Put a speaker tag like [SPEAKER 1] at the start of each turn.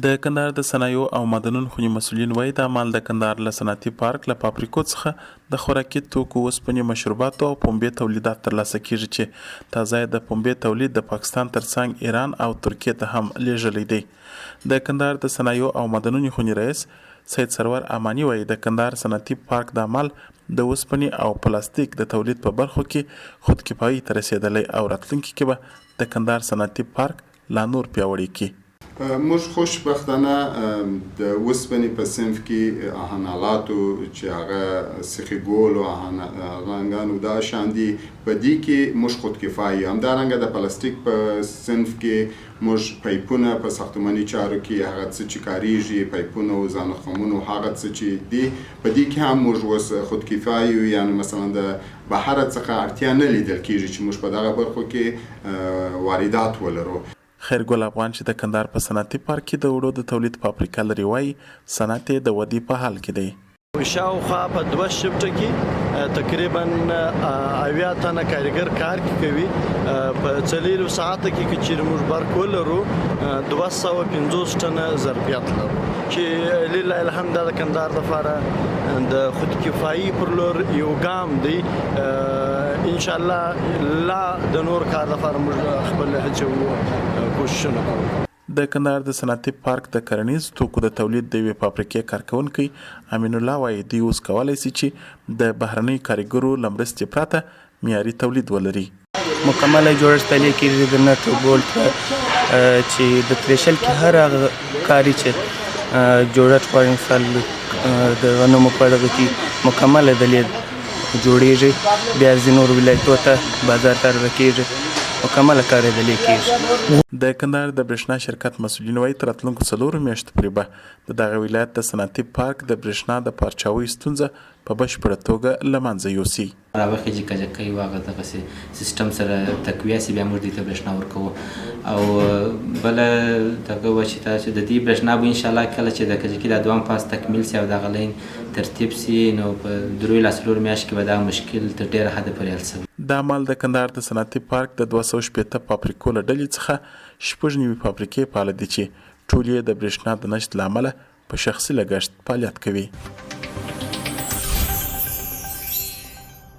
[SPEAKER 1] د کندهار د صنایعو او معدنونو خونې مسؤلین وايي، دا مهال د کندهار له صنعتي پارک له فابریکو څخه د خوراکي توکو، اوسپنې، مشروباتو او پنبې تولیدات ترلاسه کېږي چې تازه یې د پنبې تولید د پاکستان ترڅنګ ایران او ترکیې ته هم لېږلی دی. د کندهار د صنایعو او معدنونو خونې رییس سید سرور اماني وايي، د کندهار صنعتي پارک دا مهال د اوسپنې او پلاستیک د تولید په برخو کې خودکفایۍ ته رسېدلی او راتلونکي کې به د کندهار صنعتي پارک لا نور پیاوړی کړي.
[SPEAKER 2] موږ خوشبختانه د اوسپنې په صنف کې آهن آلاتو چې هغه سیخي ګول او آهن رنګان او دا شان دي په دې کې موږ خودکفا یو. همدارنګه د پلاستیک په صنف کې موږ پایپونه په ساختماني چارو کې هغه څه چې کاریږي پایپونه او ځانخمونو هغه څه چې دي په دې کې هم موږ اوس خودکفا یو. یعنې مثلا د بهره څخه اړتیا نه لیدل کیږي چې موږ په دغه برخو کې واردات ولرو.
[SPEAKER 1] خیرګل افغان چې د کندهار په صنعتي پارک کې د اوړو د تولید فابریکه لري وايي، صنعت یې د ودې په حال کې دی.
[SPEAKER 3] شاوخوا په دوه شفټ کې تقریبا 70 تنه کاریګر کار کوي. په 4 ساعته کې که چیرې موږ برق ولرو 250 ټنه ظرفیت لرو چې لله الحمد د کندهار لپاره د خودکفایي پر لور یو ګام دی. ان شاء الله لا د نور کار لپاره موږ خپل هڅې او کوششونه کوو.
[SPEAKER 1] د کندهار د صنعتي پارک د کرنیزو توکو د تولید د یوې فابریکې کارکوونکی امین الله وايي، دوی اوس کولای شي چې د بهرنیو کاریګرو له مرستې پرته معیاري تولید ولري.
[SPEAKER 4] مکمله جوړښت تلې کېږي د نټ او بولټ چې د تریشل کې هر هغه کاري چې جوړښت غواړي مثال د غنمو په دغه کې مکمله دلې جوړیږي، بیا ځینې نورو ولایتو ته بازار ته عرضه کېږي، مکمله کار یې دلې کېږي.
[SPEAKER 1] د کندهار د برېښنا شرکت مسؤلین وايي، تر راتلونکو څلورو میاشتو پورې به د دغه ولایت د صنعتي پارک د برېښنا د پارچاوۍ ستونزه په بشپړه توګه له منځه یوسي.
[SPEAKER 5] راوخیږي کجکۍ او هغه دغسې سیستم سره تقویه سي، بیا موږ دوی ته برېښنا ورکوو. او بله دغه وه چې تاسو د دې برېښنا به انشاءالله کله چې د کجکي دا دوهم فاز تکمیل سي او دغه لین ترتیب سي نو په درو الی څلور میاشت کې به دا مشکل تر ډېره حده پورې حل سوی.
[SPEAKER 1] دا مهال د کندهار د صنعتي پارک د 260 فابریکو له ډلې څخه 96 فابریکې فعاله دي چې ټولې یې د برېښنا د نشت له امله په شخصي لګښت فعالیت کوي.